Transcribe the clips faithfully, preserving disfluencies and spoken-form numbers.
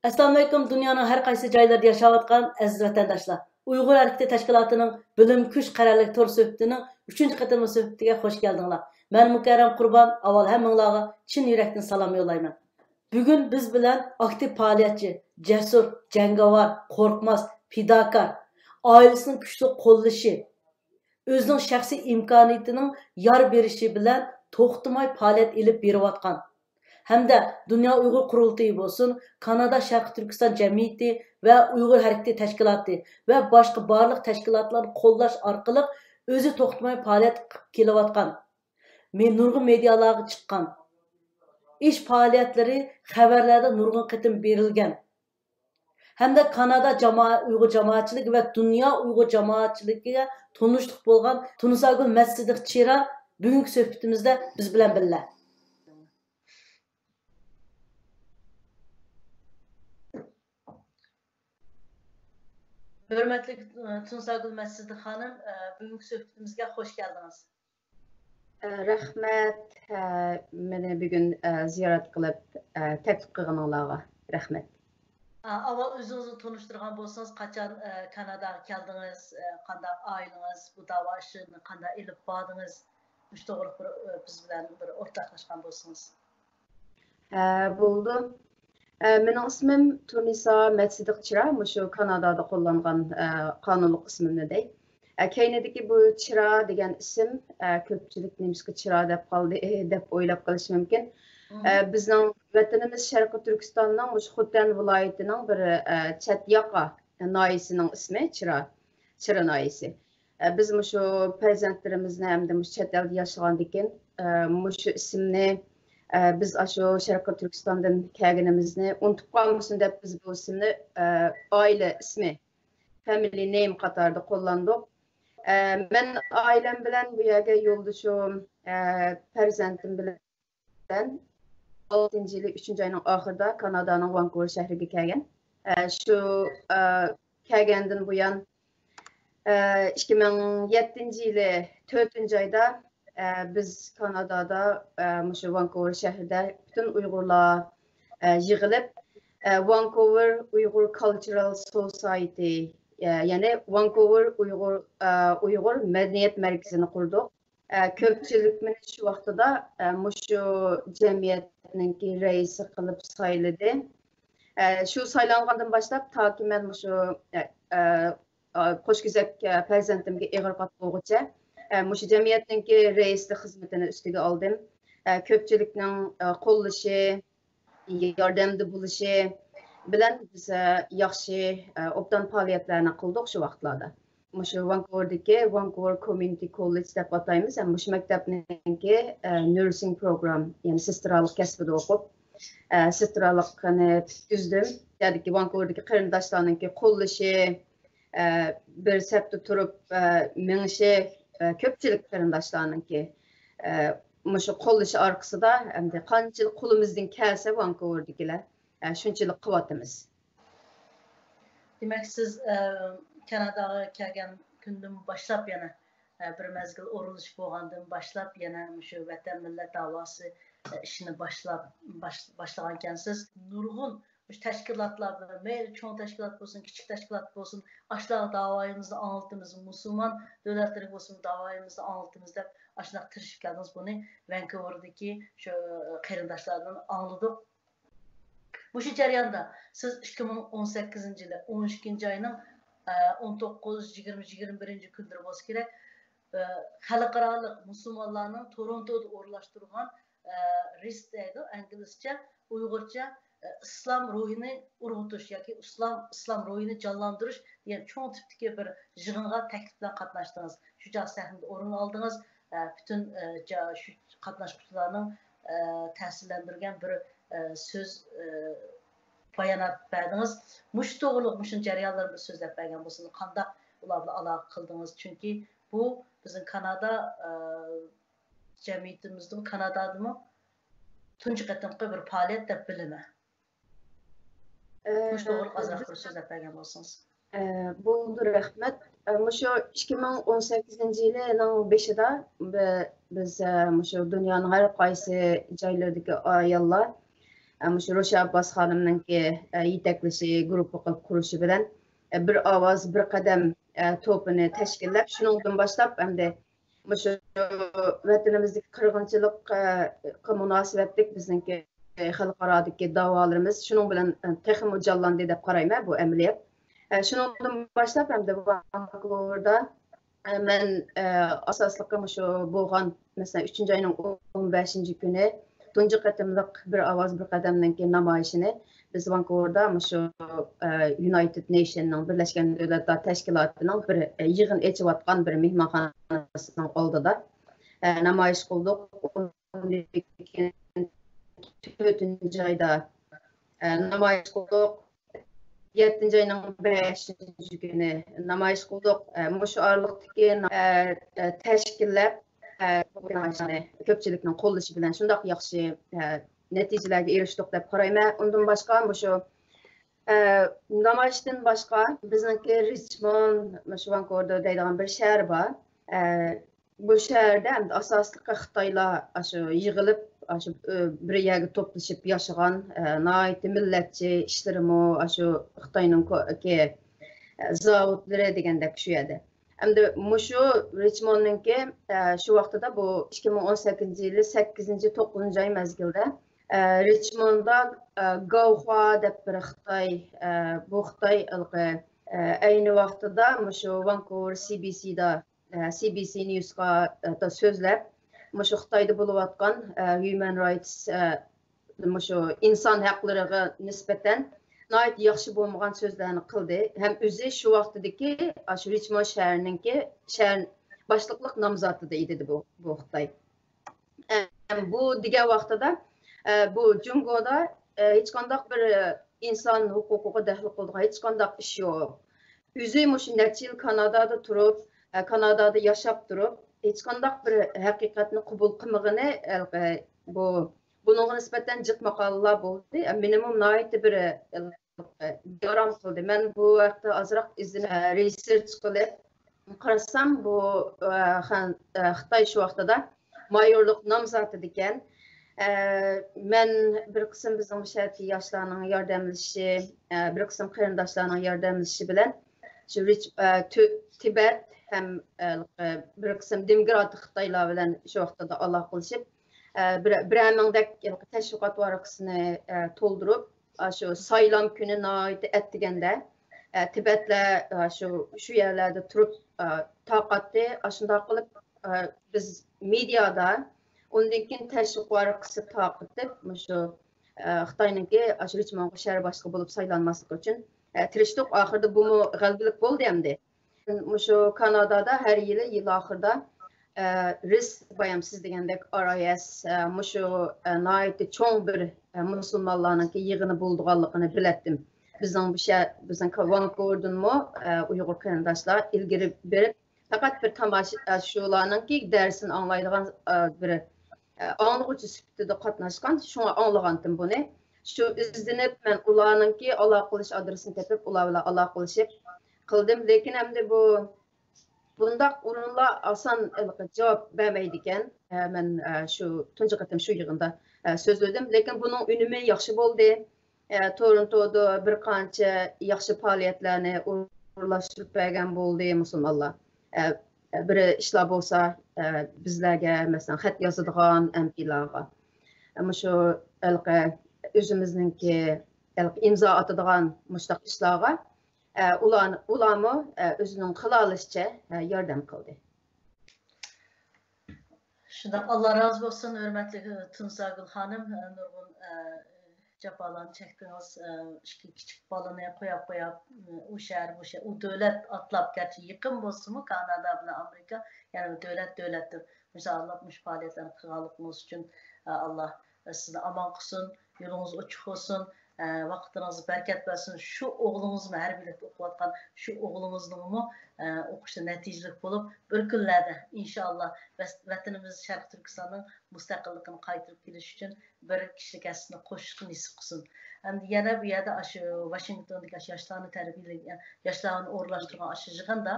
ئەسسالامۇئەلەيكۇم، دۇنيانىڭ ھەر قايسى جايلىرىدا ياشاۋاتقان ئەزىز ۋەتەنداشلار! ئۇيغۇر ھەرىكىتى تەشكىلاتىنىڭ بىلىم كۈچ قەرەللىك تور سۆھبىتىنىڭ ئۈچىنچى قېتىملىق سۆھبىتىگە خوش كەلدىڭلار. مەن مۇكەررەم قۇربان، ئاۋۋال ھەممىڭلارغا چىن يۈرەكتىن سالام يوللايمەن. بۈگۈن بىز بىلەن ئاكتىپ پائالىيەتچى، جەسۇر، جەڭگىۋار، قورقماس، پىداكار، ئائىلىسىنىڭ كۈچلۈك قوللىشى، ئۆزىنىڭ شەخسىي ئىمكانىيىتىنىڭ يار بېرىشى بىلەن توختىماي پائالىيەت ئېلىپ بېرىۋاتقان ھەمدە دۇنيا ئۇيغۇر قۇرۇلتىيى بولسۇن، كانادا شەرقىي تۈركىستان جەمئىيىتى ۋە ئۇيغۇر ھەرىكىتى تەشكىلاتى ۋە باشقا بارلىق تەشكىلاتلارنى قوللاش ئارقىلىق ئۆزى توختىماي پائالىيەت قىلىپ كېلىۋاتقان، مې-، نۇرغۇن مېدىيالارغا چىققان، ئىش پائالىيەتلىرى خەۋەرلەردە نۇرغۇن قېتىم بېرىلگەن، ھەمدە كانادا جاما-، ئۇيغۇر جامائەتچىلىكى ۋە دۇنيا ئۇيغۇر جامائەتچىلىكىگە تونۇشلۇق بولغان تۇنساگۈل مەتسىدىق چىرا بۈگۈنكى سۆھبىتىمىزدە بىز بىلەن بىللە. ھۆرمەتلىك، ئى، تۇنساگۈل مەتسىدىق خانىم، ئى، بۈگۈنكى سۆھبىتىمىزگە خوش كەلدىڭىز. ئە، رەھمەت، ئە، مېنى بۈگۈن، ئە، زىيارەت قىلىپ، ئە، تەكلىپ قىلغىنىڭلارغا رەھمەت. ئا، ئاۋۋال ئۆزىڭىزنى تونۇشتۇرغان بولسىڭىز، قاچان، ئە، كاناداغا كەلدىڭىز، ئە، قانداق ئائىلىڭىز، بۇ داۋا ئىشىنى قانداق ئېلىپ باردىڭىز؟ مۇشۇ توغرىلىق بىر، ئە، بىز بىلەن بىر ئورتاقلاشقان بولسىڭىز. ھە، بولىدۇ. ئە، مېنىڭ ئىسمىم تۇرنىسا مەتسىدىق چىرا، مۇشۇ كانادادا قوللانغان، ئە، قانۇنلۇق ئىسمىمنى دەي. ئە، كەينىدىكى بۇ چىرا دېگەن ئىسىم، ئە، كۆپچىلىك نېمىشقا چىرا دەپ قالدى، دەپ ئويلاپ قېلىشى مۇمكىن. ئە، بىزنىڭ ۋەتىنىمىز شەرقىي تۈركىستاننىڭ مۇشۇ خوتەن ۋىلايىتىنىڭ بىر، ئە، چەت ياقا ناھىيىسىنىڭ ئىسمى چىرا، چىرا ناھىيىسى. ئە، بىز مۇشۇ پەرزەنتلىرىمىزنى ھەمدە مۇشۇ چەت ئەلدە ياشىغاندىكىن، ئە، مۇشۇ ئىسىمنى، ئە، بىز ئاشۇ شەرقىي تۈركىستاندىن كەلگىنىمىزنى ئۇنتۇپ قالمىسۇن دەپ، بىز بۇ ئىسىمنى، ئە، ئائىلە ئىسمى، فامىلى نېيم قاتارىدا قوللاندۇق. ئە، مەن ئائىلەم بىلەن بۇ يەرگە يولدىشىم، ئە، پەرزەنتىم بىلەن بىلەن ئالتىنچى يىلى ئۈچىنچى ئاينىڭ ئاخىرىدا كانادانىڭ ۋانكوۋېر شەھىرىگە كەلگەن. ئە، شۇ، ئە، كەلگەندىن بۇيان، ئە، ئىككى مىڭ يەتتىنچى يىلى تۆتىنچى ئايدا، ئە، بىز كانادادا، ئە، مۇشۇ ۋانكوۋېر شەھىرىدە پۈتۈن ئۇيغۇرلار، ئە، يىغىلىپ، ئە، ۋانكوۋېر ئۇيغۇر كالچرال سوسايتى، ئە، يەنى ۋانكوۋېر ئۇيغۇر، ئە، ئۇيغۇر مەدەنىيەت مەركىزىنى قۇردۇق. ئە، كۆپچىلىك مېنى شۇ ۋاقتىدا، ئە، مۇشۇ جەمئىيەتنىڭكى رەئىسى قىلىپ سايلىدى. ئە، شۇ سايلانغاندىن باشلاپ تاكى مەن مۇشۇ، ئە، ئە، ئە، قوشكېزەك، ئە، پەرزەنتىمگە ئېغىر پات بولغۇچە، ئە، مۇشۇ جەمئىيەتنىڭكى رەئىسلىك خىزمىتىنى ئۈستىگە ئالدىم. ئە، كۆپچىلىكنىڭ، ئە، قوللىشى، ياردەمدە بولۇشى بىلەن بىز، ئە، ياخشى، ئە، ئوبدان پائالىيەتلەرنى قىلدۇق شۇ ۋاقىتلاردا. مۇشۇ ۋانكوۋېردىكى ۋانكوۋېر كوميۇنىتى كوللېج دەپ ئاتايمىز. ھەم مۇشۇ مەكتەپنىڭكى، ئە، نۇرسىڭ پروگرام، يەنى سېسترالىق كەسپىدە ئوقۇپ، ئە، سېسترالىقنى پۈتكۈزدۈم. يەردىكى ۋانكوۋېردىكى قېرىنداشلارنىڭكى قوللىشى، ئە، بىر سەپتە تۇرۇپ، ئە، مېڭىشى، ئە، كۆپچىلىك قېرىنداشلارنىڭكى، ئە، مۇشۇ قوللىشى ئارقىسىدا، ئەمدى قانچىلىك قولىمىزدىن كەلسە، ۋانكوۋېردىكىلەر، ئە، شۇنچىلىك قىلىۋاتىمىز. دېمەك، سىز، ئە، كاناداغا كەلگەن كۈندىن باشلاپ يەنە، ئە، بىر مەزگىل ئورۇنلىشىپ بولغاندىن باشلاپ يەنە مۇشۇ ۋەتەن مىللەت داۋاسى، ئە، ئىشىنى باشلاپ، باش-، باشلىغانكەنسىز. نۇرغۇن مۇشۇ تەشكىلاتلار بىلەن، مەيلى چوڭ تەشكىلات بولسۇن، كىچىك تەشكىلات بولسۇن، ئاشۇلارغا داۋايىمىزنى ئاڭلىتىمىز، مۇسۇلمان دۆلەتلىرىگە بولسۇن داۋايىمىزنى ئاڭلىتىمىز دەپ ئاشۇنداق تىرىشىپ كەلدىڭىز. بۇنى ۋانكوۋېردىكى شۇ قېرىنداشلاردىن ئاڭلىدۇق. مۇشۇ جەرياندا سىز ئىككى مىڭ ئون سەككىزىنچى يىلى ئون ئىككىنچى ئاينىڭ، ئە، ئون توققۇز، يىگىرمە، يىگىرمە بىرىنچى كۈنلىرى بولسا كېرەك، ئە، خەلقئارالىق مۇسۇلمانلارنىڭ تورونتودا ئورۇنلاشتۇرغان، ئە، رىس دەيدۇ ئىنگلىزچە، ئۇيغۇرچە، ئە، ئىسلام روھىنى ئۇرغۇتۇش ياكى ئىسلام، ئىسلام روھىنى جانلاندۇرۇش دېگەن چوڭ تىپتىكى بىر يىغىنغا تەكلىپ بىلەن قاتناشتىڭىز. شۇ چاغ سەھنىدە ئورۇن ئالدىڭىز. ئە، پۈتۈن، ئە، جا-، شۇ قاتناشقۇچىلارنىڭ، ئە، تەسىرلەندۈرگەن بىر، ئە، سۆز، ئە، بايانات بەردىڭىز. مۇشۇ توغرىلىق مۇشۇ جەريانلارنى بىر سۆزلەپ بەرگەن بولسىڭىز، قانداق ئۇلار بىلەن ئالاقە قىلدىڭىز؟ چۈنكى بۇ بىزنىڭ كانادا، ئە، جەمئىيىتىمىزدىمۇ، كانادادىمۇ تۇنجى قېتىمقى بىر پائالىيەت دەپ بىلىمەن. ئە، مۇشۇ توغرىلىق ئازراق بىر سۆزلەپ بەرگەن بولسىڭىز. ئە، بولدى، رەھمەت. ئە، مۇشۇ ئىككى مىڭ ئون سەككىزىنچى يىلىنىڭ بېشىدا بى-، بىز، ئە، مۇشۇ دۇنيانىڭ ھەر قايسى جايلىرىدىكى ئاياللار، ئە، مۇشۇ روشەن ئابباس خانىمنىڭكى، ئە، يېتەكلىشى، گۇرۇپپا قىلىپ قۇرۇشى بىلەن، ئە، بىر ئاۋاز، بىر قەدەم، ئە، توپىنى تەشكىللەپ، شۇنىڭدىن باشلاپ ئەمدى مۇشۇ ۋەتىنىمىزدىكى قىرغىنچىلىققا مۇناسىۋەتلىك بىزنىڭكى خەلقئارادىكى داۋالىرىمىز شۇنىڭ بىلەن، ئە، تېخىمۇ جانلاندى دەپ قارايمەن بۇ ئەمەلىيەت. ئە، شۇنىڭدىن باشلاپ ئەمدى ۋانكوۋېردا، ئە، مەن، ئە، ئاساسلىقى مۇشۇ بولغان، مەسىلەن، ئۈچىنچى ئاينىڭ ئون بەشىنچى كۈنى تۇنجى قېتىملىق بىر ئاۋاز، بىر قەدەمنىڭكى نامايىشىنى بىز ۋانكوۋېردا مۇشۇ، ئە، يۇنايتېد نېيشننىڭ، بىرلەشكەن دۆلەتلەر تەشكىلاتىنىڭ بىر، ئە، يىغىن ئېچىۋاتقان بىر مېھمانخانىسىنىڭ ئالدىدا، ئە، نامايىش قىلدۇق. ئۇندىن كېيىن تۆتىنچى ئايدا، ئە، نامايىش قىلدۇق. يەتتىنچى ئاينىڭ بەشىنچى كۈنى نامايىش قىلدۇق. ئە، مۇشۇ ئارىلىقتىكى، ئە، ئە، تەشكىللەپ، ئە، كۆپچىلىكنىڭ قوللىشى بىلەن شۇنداق ياخشى، ئە، نەتىجىلەرگە ئېرىشتۇق دەپ قارايمەن. ئۇندىن باشقا مۇشۇ، ئە، نامايىشتىن باشقا بىزنىڭكى رىچموند، مۇشۇ ۋانكوۋېردا دەيدىغان بىر شەھەر بار. ئە، بۇ شەھەردە ئەمدى ئاساسلىقى خىتايلار ئاشۇ يىغىلىپ، ئاشۇ، ئۆ، بىر يەرگە توپلىشىپ ياشىغان، ئە، ناھايىتى مىللەتچى، ئىشلىرىمۇ ئاشۇ خىتاينىڭ كو-، كى-، ئە، زاۋۇتلىرى دېگەندەك شۇ يەردە. ئەمدى مۇشۇ رىچموندنىڭكى، ئە، شۇ ۋاقتىدا بۇ ئىككى مىڭ ئون سەككىزىنچى يىلى سەككىزىنچى، توققۇزىنچى ئاي مەزگىلدە، ئە، رىچمونددا، ئە، گاۋخۇا دەپ بىر خىتاي، ئە، بۇ خىتاي ھېلىقى، ئە، ئەينى ۋاقتىدا مۇشۇ ۋانكوۋېر سى بى سىدا، ئە، سى بى سى نيۇسقا، ئە، سۆزلەپ، مۇشۇ خىتايدا بولۇۋاتقان، ئە، ھيۇمەن رايتس، ئە، مۇشۇ ئىنسان ھەقلىرىغا نىسبەتەن ناھايىتى ياخشى بولمىغان سۆزلەرنى قىلدى. ھەم ئۆزى شۇ ۋاقتىدىكى، ئاشۇ رىچموند شەھىرىنىڭكى شەھەر باشلىقلىق نامزاتىدا ئىدى بۇ، بۇ خىتاي. ئە، بۇ دېگەن ۋاقتىدا، ئە، بۇ جۇڭگودا، ئە، ھېچقانداق بىر، ئە، ئىنسان ھوقۇقىغا دەخلى قىلىدىغان ھېچقانداق ئىش يوق. ئۆزى مۇشۇ نەچچە يىل كانادادا تۇرۇپ، ئە، كانادادا ياشاپ تۇرۇپ، ھېچقانداق بىر ھەقىقەتنى قوبۇل قىلمىغىنى، ئە، بۇ، بۇنىڭغا نىسبەتەن جىق ماقالىلەر بولدى. ئە، مېنىمۇ ناھايىتى بىر، ئە، ئارام قىلدى. مەن بۇ ھەقتە ئازراق ئىزدىنىپ، رېسېرچ قىلىپ قارىسام، بۇ، ئە، خەن-، ئە، خىتاي شۇ ۋاقتىدا مايورلۇق نامزاتىدىكەن. ئە، مەن بىر قىسىم بىزنىڭ مۇشۇ يەردىكى ياشلارنىڭ ياردەملىشىشى، ئە، بىر قىسىم قېرىنداشلارنىڭ ياردەملىشىشى بىلەن شۇ رىچ-، ئە، تۈ-، تىبەت ھەم، ئە، بىر قىسىم دېموكراتىك خىتايلار بىلەن شۇ ۋاقتىدا ئالاقىلىشىپ، ئە، بىر، بىرەر مىڭدەك تەشۋىقات ۋارىقىسىنى، ئە، تولدۇرۇپ، ئاشۇ سايلام كۈنى ناھايىتى ئەتىگەندە، ئە، تىبەتلەر، ئە، شۇ، شۇ يەرلەردە تۇرۇپ، ئە، تارقاتتى. ئاشۇنداق قىلىپ، ئە، بىز مېدىيادا ئۇندىن كېيىن تەشۋىق ۋارىقىسى تارقىتىپ، مۇشۇ، ئە، خىتاينىڭكى ئاشۇ رىچموندغا شەھەر باشلىقى بولۇپ سايلانماسلىقى ئۈچۈن، ئە، تىرىشتۇق. ئاخىرىدا بۇمۇ غەلىبىلىك بولدى ئەمدى. مۇشۇ كانادادا ھەر يىلى يىل ئاخىرىدا، ئە، رىس بايام سىز دېگەندەك ئار ئاي ئەس، ئە، مۇشۇ، ئە، ناھايىتى چوڭ بىر، ئە، مۇسۇلمانلارنىڭكى يىغىنى بولىدىغانلىقىنى بىلەتتىم. بىزنىڭ بۇ شە-، بىزنىڭ ۋانكوۋېردىنمۇ، ئە، ئۇيغۇر قېرىنداشلار ئىلگىرى بېرىپ، پەقەت بىر تاماشا-، ئە، شۇلارنىڭكى دەرسىنى ئاڭلايدىغان، ئە، بىر، ئە، ئاڭلىغۇچى سۈپىتىدە قاتناشقان، شۇڭا ئاڭلىغانتىم بۇنى. شۇ ئىزدىنىپ، مەن ئۇلارنىڭكى ئالاقىلىشىش ئادرېسىنى تېپىپ، ئۇلار بىلەن ئالاقىلىشىپ قىلدىم. لېكىن ئەمدى بۇ بۇنداق ئورۇنلار ئاسان ھېلىقى جاۋاب بەرمەيدىكەن. ئە، مەن، ئە، شۇ تۇنجى قېتىم شۇ يىغىندا، ئە، سۆزلىدىم. لېكىن بۇنىڭ ئۈنۈمى ياخشى بولدى. ئە، تورونتودا بىر قانچە ياخشى پائالىيەتلەرنى ئورۇنلاشتۇرۇپ بەرگەن بولدى مۇسۇلمانلار. ئە، بىر ئىشلار بولسا، ئە، بىزلەرگە، مەسىلەن، خەت يازىدىغان ئەم پىلارغا، مۇشۇ ھېلىقى ئۆزىمىزنىڭكى ھېلىقى ئىمزا ئاتىدىغان مۇشۇنداق ئىشلارغا، ئە، ئۇلار، ئۇلارمۇ، ئە، ئۆزىنىڭ قىلالىشىچە، ئە، ياردەم قىلدى. شۇنداق، ئاللا رازى بولسۇن، ھۆرمەتلىك، ئە، تۇنساگۈل خانىم، ئە، نۇرغۇن، ئە، جاپالارنى چەكتىڭىز، ئە، ئىككى كىچىك بالىنى قوياپ، قوياپ، ئە، ئۇ شەھەر، بۇ شەھەر، ئۇ دۆلەت ئاتلاپ، گەرچە يېقىن بولسىمۇ، كانادا بىلەن ئامېرىكا، يەنە دۆلەت، دۆلەتتۇر. مۇشۇنداق مۇشۇ پائالىيەتلەرنى قىلغانلىقىڭىز ئۈچۈن، ئە، ئاللا سىزنى ئامان قىلسۇن، يولىڭىز ئوچۇق بولسۇن. ئە، ۋاقىتلىرىڭىزغا بەرىكەت بەرسۇن. شۇ ئوغلىڭىزمۇ، ھەربىيلىكتە ئوقۇۋاتقان شۇ ئوغلىڭىزنىڭمۇ، ئە، ئوقۇشى نەتىجىلىك بولۇپ، بىر كۈنلەردە ئىنشائاللا ۋەس-، ۋەتىنىمىز شەرقىي تۈركىستاننىڭ مۇستەقىللىقىنى قايتۇرۇپ كېلىش ئۈچۈن بىر كىشىلىك ھەسسىسىنى قوشۇشقا نېسىپ قىلسۇن. ئەمدى يەنە بۇ يەردە ئاشۇ ۋاشىنگتوندىكى ئاشۇ ياشلارنى تەربىيەلىگەن، ياشلارنى ئورۇنلاشتۇرغان ئاشۇ يىغىندا،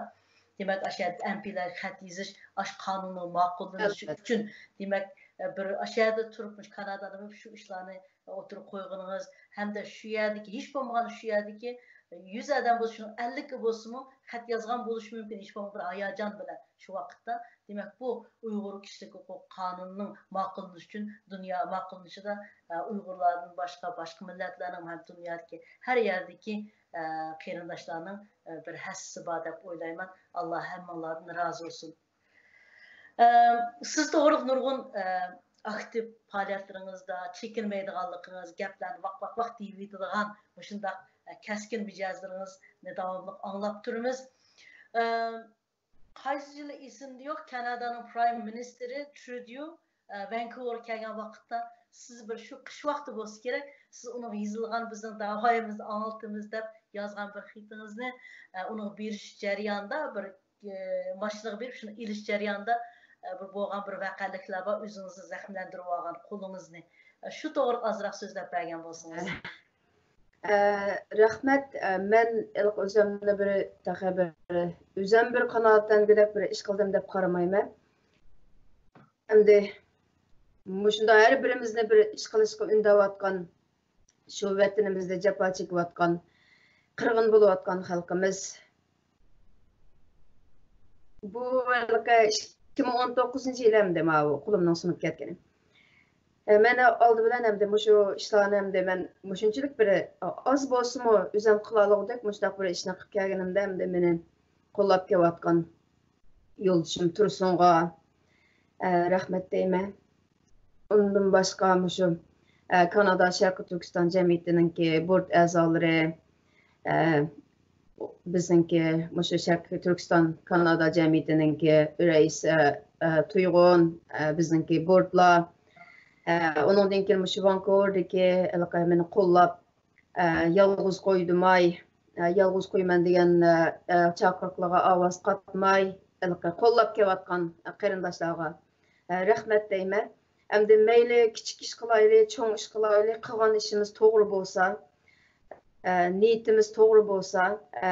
دېمەك، ئاشۇ يەردە ئەمپىلەرگە خەت يېزىش، ئاشۇ قانۇننىڭ ماقۇللىنىشى ئۈچۈن، دېمەك، بىر ئاشۇ يەردە تۇرۇپ، مۇشۇ كانادادا شۇ ئىشلارنى ئوتتۇرىغا قويغىنىڭىز ھەمدە شۇ يەردىكى، ھېچ بولمىغاندا شۇ يەردىكى يۈز ئادەم بولسا، شۇنىڭ ئەللىكى بولسىمۇ خەت يازغان بولۇشى مۇمكىن، ھېچ بولمىغاندا بىر ھاياجان بىلەن شۇ ۋاقىتتا. دېمەك، بۇ ئۇيغۇر كىشىلىك ھوقۇق قانۇنىنىڭ ماقۇللىنىشى ئۈچۈن، دۇنيا ماقۇللىنىشىدا، ئە، ئۇيغۇرلاردىن باشقا، باشقا مىللەتلەرنىڭ ھەم دۇنيادىكى ھەر يەردىكى، ئە، قېرىنداشلارنىڭ، ئە، بىر ھەسسىسى بار دەپ ئويلايمەن. ئاللا ھەممىڭلاردىن رازى بولسۇن. ئە، سىز توغرىلىق نۇرغۇن، ئە، ئاكتىپ پائالىيەتلىرىڭىزدا چېكىنمەيدىغانلىقىڭىز، گەپلەرنى ۋاق، ۋاق، ۋاق دېيىۋېتىدىغان مۇشۇنداق، ئە، كەسكىن مىجەزلىرىڭىزنى داۋاملىق ئاڭلاپ تۇرىمىز. ئە، قايسى يىلى ئېسىمدە يوق، كانادانىڭ پرايم مىنىستىرى ترۇديو، ئە، ۋانكوۋېرغا كەلگەن ۋاقىتتا سىز بىر شۇ قىش ۋاقتى بولسا كېرەك، سىز ئۇنىڭغا يېزىلغان بىزنىڭ داۋايىمىزنى ئاڭلىتىمىز دەپ يازغان بىر خېتىڭىزنى، ئە، ئۇنىڭغا بېرىش جەريانىدا بىر، ئە، ماشىنىغا بېرىپ شۇنى ئېلىش جەريانىدا، ئە، بىر بولغان بىر ۋەقەلىكلەر بار، ئۆزىڭىزنى زەخىملەندۈرۈۋالغان قولىڭىزنى. ئە، شۇ توغرىلىق ئازراق سۆزلەپ بەرگەن بولسىڭىز. ئە، رەھمەت. ئە، مەن ھېلىقى ئۆزۈمنى بىر، تېخى بىر، ئۆزۈم بىر قانائەتلەنگۈدەك بىر ئىش قىلدىم دەپ قارىمايمەن. ئەمدى مۇشۇنداق ھەر بىرىمىزنى بىر ئىش قىلىشقا ئۈندەۋاتقان، شۇ ۋەتىنىمىزدە جاپا چېكىۋاتقان، قىرغىن بولۇۋاتقان خەلقىمىز، بۇ ھېلىقى ئىككى مىڭ ئون توققۇزىنچى يىل ئەمدى ماۋۇ قولۇمنىڭ سۇنۇپ كەتكىنى. ئە، مەن ئالدى بىلەن ئەمدى مۇشۇ ئىشلارنى ئەمدى مەن مۇشۇنچىلىك بىر ئاز بولسىمۇ ئۆزۈم قىلالىغۇدەك مۇشۇنداق بىر ئىشنى قىلىپ كەلگىنىمدە ئەمدى مېنى قوللاپ كېلىۋاتقان يولدىشىم تۇرسۇنغا، ئە، رەھمەت دەيمەن. ئۇندىن باشقا مۇشۇ، ئە، كانادا شەرقىي تۈركىستان جەمئىيىتىنىڭكى بورت ئەزالىرى، ئە، بىزنىڭكى مۇشۇ شەرقىي تۈركىستان كانادا جەمئىيىتىنىڭكى رەئىسى، ئە، تۇيغۇن، ئە، بىزنىڭكى بورتلار، ئە، ئۇنىڭدىن كېيىن مۇشۇ ۋانكوۋېردىكى ھېلىقى مېنى قوللاپ، ئە، يالغۇز قويدۇماي، ئە، يالغۇز قويىمەن دېگەن، ئە، ئە، چاقىرىقلارغا ئاۋاز قاتماي، ھېلىقى قوللاپ كېلىۋاتقان قېرىنداشلارغا، ئە، رەھمەت دەيمەن. ئەمدى مەيلى كىچىك ئىش قىلايلى، چوڭ ئىش قىلايلى، قىلغان ئىشىمىز توغرا بولسا، ئە، نىيىتىمىز توغرا بولسا، ئە،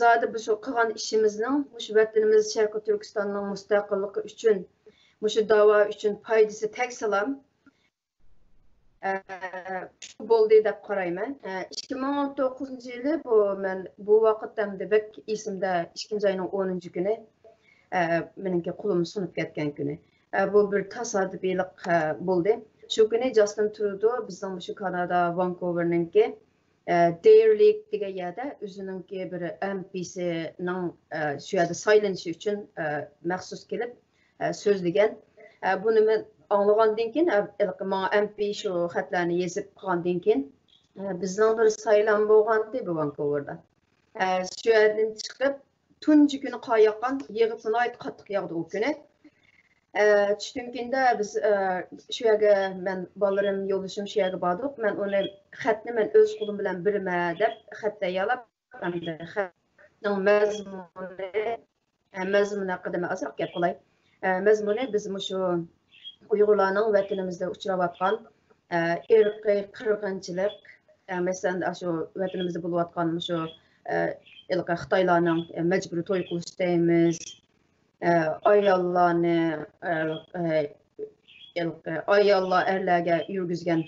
زادى بۇ شۇ قىلغان ئىشىمىزنىڭ مۇشۇ ۋەتىنىمىز شەرقىي تۈركىستاننىڭ مۇستەقىللىقى ئۈچۈن، مۇشۇ داۋا ئۈچۈن پايدىسى تەگسىلا، ئە، شۇ بولدى دەپ قارايمەن. ئە، ئىككى مىڭ ئون توققۇزىنچى يىلى بۇ، مەن بۇ ۋاقىتتا ئەمدى بەك ئېسىمدە، ئىككىنچى ئاينىڭ ئونىنچى كۈنى، ئە، مېنىڭكى قولۇم سۇنۇپ كەتكەن كۈنى. ئە، بۇ بىر تاسادىپىيلىق، ئە، بولدى. شۇ كۈنى جاستىن ترۇدو بىزنىڭ مۇشۇ كانادا ۋانكوۋېرنىڭكى، ئە، دېير لېيك دېگەن يەردە ئۆزىنىڭكى بىر ئەمپىسىنىڭ، ئە، شۇ يەردە سايلىنىشى ئۈچۈن، ئە، مەخسۇس كېلىپ، ئە، سۆزلىگەن. ئە، بۇنى مەن ئاڭلىغاندىن كېيىن، ئە، ھېلىقى ماڭا ئەمپى شۇ خەتلەرنى يېزىپ قىلغاندىن كېيىن، ئە، بىزنىڭ بىر سايلام بولغانىدى بۇ ۋانكوۋېردا. ئە، شۇ يەردىن چىقىپ، تۇنجى كۈنى قار ياغقان، يېغىپمۇ ناھايىتى قاتتىق ياغدى ئۇ كۈنى. ئە، چۈشتىن كېيىن بىز، ئە، شۇ يەرگە مەن، بالىلىرىم، يولدىشىم شۇ يەرگە باردۇق. مەن ئۇنى، خەتنى مەن ئۆز قولۇم بىلەن بېرىمەن دەپ خەت تەييارلاپ، ئەمدى خەتنىڭ مەزمۇنى، ئە، مەزمۇنى ھەققىدە مەن ئازراق گەپ قىلاي. ئە، مەزمۇنى بىز مۇشۇ ئۇيغۇرلارنىڭ ۋەتىنىمىزدە ئۇچراۋاتقان، ئە، ئىرقىي قىرغىنچىلىق، ئە، مەسىلەن، ئاشۇ ۋەتىنىمىزدە بولۇۋاتقان مۇشۇ، ئە، ھېلىقى خىتايلارنىڭ، ئە، مەجبۇرىي توي قىلىش دەيمىز، ئە، ئاياللارنى، ئە، ئە، ھېلىقى ئاياللار ئەرلەرگە يۈرگۈزگەن،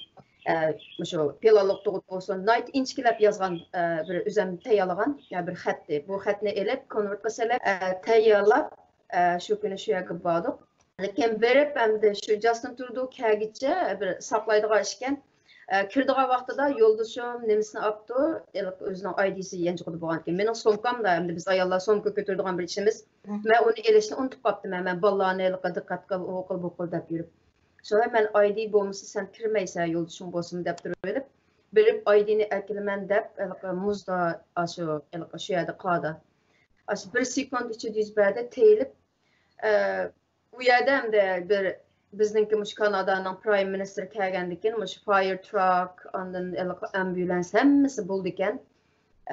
ئە، مۇشۇ پىلانلىق تۇغۇت بولسۇن، ناھايىتى ئىنچىكىلەپ يازغان، ئە، بىر ئۆزۈم تەييارلىغان، ئە، بىر خەتتى. بۇ خەتنى ئېلىپ، كونۋېرتقا سېلىپ، ئە، تەييارلاپ، ئە، شۇ كۈنى شۇ يەرگە باردۇق. لېكىن بېرىپ، ئەمدى شۇ جاستىن ترۇدو كەلگۈچە بىر ساقلايدىغان ئىكەن. ئە، كىرىدىغان ۋاقتىدا يولدىشىم نېمىسىنى ئاپتۇ، ھېلىقى ئۆزىنىڭ ئايدىسى يانچۇقىدا بولغانىكەن. مېنىڭ سومكامدا، ئەمدى بىز ئاياللار سومكا كۆتۈرىدىغان بىر ئىشىمىز. مەن ئۇنى ئېلىشنى ئۇنتۇپ قاپتىمەن. مەن بالىلارنى ھېلىقى دىققەت قىل، ئۇ قىل، بۇ قىل دەپ يۈرۈپ. شۇڭا مەن ئايدى بولمىسا سەن كىرمەيسەن، يولدىشىڭ بولسىمۇ دەپ تۇرۇۋېلىپ، بېرىپ ئايدىنى ئەكېلىمەن دەپ، ھېلىقى مۇزدا، ئاشۇ، ھېلىقى شۇ يەردە قاردا. ئاشۇ بىر سېكۇنت ئىچىدە يۈز بەردى، تېيىلىپ، ئە، ئۇ يەردە ئەمدى بىر بىزنىڭكى مۇشۇ كانادانىڭ پرايم مىنىستىرى كەلگەندىن كېيىن مۇشۇ فاير تراك، ئاندىن ھېلىقى ئامبۇلانس ھەممىسى بولىدىكەن.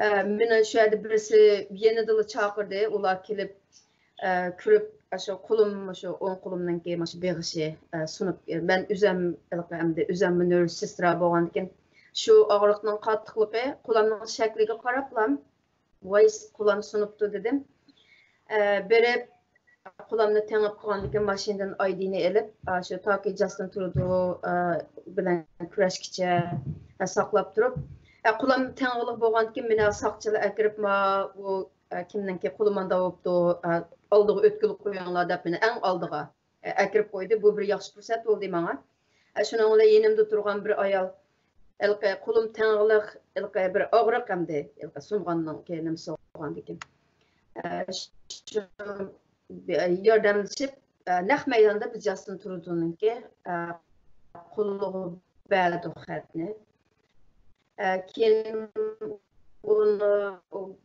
ئە، مېنى شۇ يەردە بىرسى يېنىدىلا چاقىردى. ئۇلار كېلىپ، ئە، كۆرۈپ، ئاشۇ قولۇم، مۇشۇ ئوڭ قولۇمنىڭكى مۇشۇ بېغىشى، ئە، سۇنۇپ، مەن ئۆزەم ھېلىقى ئەمدى ئۆزەممۇ نۆرس سېسترا بولغاندىكىن شۇ ئاغرىقنىڭ قاتتىقلىقى قولۇمنىڭ شەكلىگە قاراپلا، ۋاي، قولام سۇنۇپتۇ دېدىم. ئە، بېرىپ، قولامنى تېڭىپ قويغاندىكىن ماشىنىدىن ئايدىنى ئېلىپ، ئاشۇ تاكى جاستىن ترۇدو، ئە، بىلەن كۈرەشكىچە، ئە، ساقلاپ تۇرۇپ، ئە، قولام تېڭىغلىق بولغاندىكىن مېنى ساقچىلار ئەكىرىپ، ما، ئۇ، ئە، كىمنىڭكى قولى ماندا بوپتۇ، ئە، ئالدىغا ئۆتكىلى قويۇڭلار دەپ مېنى ئەڭ ئالدىغا، ئە، ئەكىرىپ قويدى. بۇ بىر ياخشى پۇرسەت بولدى ماڭا. ئە، شۇنىڭ بىلەن يېنىمدا تۇرغان بىر ئايال، ھېلىقى قولۇم تېڭىغلىق، ھېلىقى بىر ئاغرىق ئەمدى، ھېلىقى سۇنغاننىڭكى نېمىسى بولغاندىكىن. ئە، شۇ ياردەملىشىپ، ئە، نەق مەيداندا بىز جاستىن ترۇدونىڭكى، ئە، قولىغا بەردۇق خەتنى. ئە، كېيىن ئۇنى،